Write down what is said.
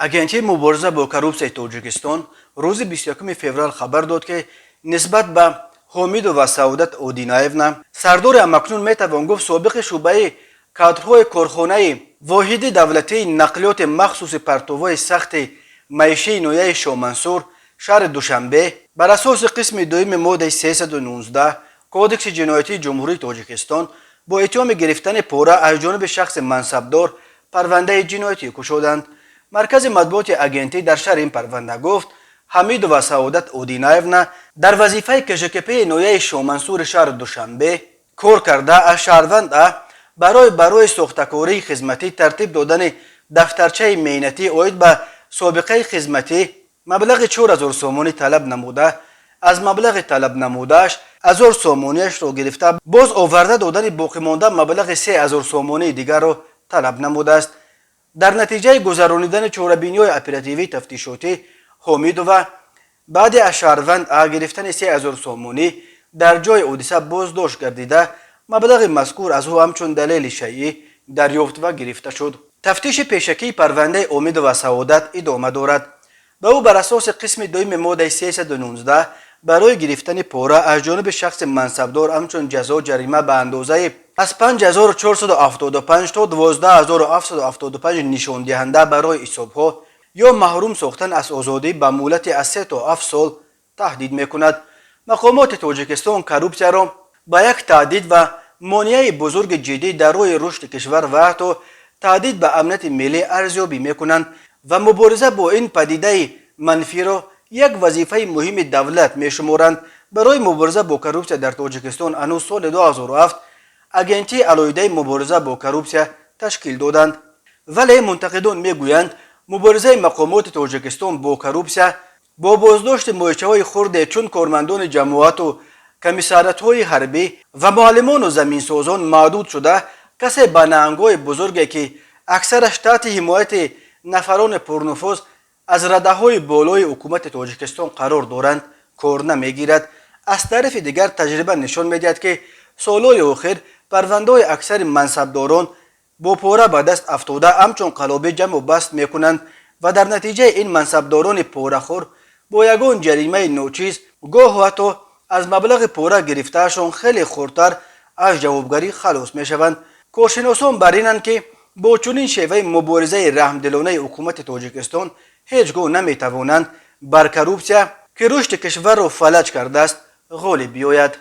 Агентии мубориза бо коррупсияи Тоҷикистон рӯзи 21 феврал хабар дод, ки нисбат ба Ҳомидова Саодат Одинаевна, сардори ҳамакнун метавон гуфт собиқи шӯъбаи кадрҳои корхонаи воҳиди давлатии нақлиёти махсуси партовҳои сахти маишии ноҳияи Шомансур, шаҳри Душанбе, бар асоси қисми дуюми моддаи 319 Кодекси ҷиноятии Ҷумҳурии Тоҷикистон бо иттиҳоми гирифтани пора аз ҷониби шахси мансабдор парвандаи ҷиноятӣ кушоданд. Маркази матбуоти агентӣ дар шарҳи ин парванда гуфт: Ҳамидова Саодат Одинаевна дар вазифаи КЖКПи ноҳияи Шомансури шаҳри Душанбе кор карда, аз шаҳрванд А барои сохтакории хизматӣ тартиб додани дафтарчаи меҳнатӣ оид ба собиқаи хизматӣ маблағи 4000 сомонӣ талаб намуда, аз маблағи талаб намудааш 1000 сомониашро гирифта, боз оварда додани боқимонда маблағи 3000 сомонии дигарро талаб намудааст. Дар натиҷаи гузаронидани чорабиниҳои оперативии тафтишотӣ, Ҳомидова баъди аз шаҳрванд А гирифтани 3000 сомонӣ дар ҷои ҳодиса боздошт гардида, маблағи мазкур аз ӯ ҳамчун далели шайъӣ дарёфт ва гирифта шуд. Тафтиши пешакии парвандаи Ҳомидова Саодат идома дорад. Ба ӯ бар асоси қисми дуюми моддаи 319 барои гирифтани пора аз ҷониби шахси мансабдор ҳамчун ҷазо ҷарима ба андозаи аз 5475 то 12 775 нишондиҳанда барои ҳисобҳо ё маҳрум сохтан аз озодӣ ба муҳлати аз 3 то 7 сол таҳдид мекунад. Мақомоти Тоҷикистон коррупсияро ба як таҳдид ва монеаи бузурги ҷиддӣ дар роҳи рушди кишвар ва ҳатто таҳдид ба амнияти миллӣ арзёбӣ мекунанд ва мубориза бо ин падидаи манфиро як вазифаи муҳими давлат мешуморанд. Барои мубориза бо коррупсия дар Тоҷикистон ҳанӯз соли 2007 агентии алоҳидаи мубориза бо коррупсия ташкил доданд, вале мунтақидон мегӯянд, муборизаи мақомоти Тоҷикистон бо коррупсия бо боздошти моҳичаҳои хурде, чун кормандони ҷамоату комиссариатҳои ҳарбӣ ва муаллимону заминсозон маҳдуд шуда, касе ба наҳангҳои бузурге, ки аксараш таҳти ҳимояти нафарони пурнуфуз аз радаҳои болои ҳукумати Тоҷикистон қарор доранд, кор намегирад. Аз тарафи дигар, таҷриба нишон медиҳад, ки солҳои охир парвандаҳои аксари мансабдорон бо пора ба даст афтода ҳамчун қаллобӣ ҷамъу баст мекунанд ва дар натиҷаи ин мансабдорони порахӯр бо ягон ҷаримаи ночиз, гоҳу ҳатто аз маблағи пора гирифтаашон хеле хурдтар, аз ҷавобгарӣ халос мешаванд. Коршиносон бар инанд, ки бо чунин шеваи муборизаи раҳмдилонаи ҳукумати Тоҷикистон ҳеҷ гоҳ наметавонанд бар коррупсия, ки рушди кишварро фалаҷ кардааст, ғолиб биёяд.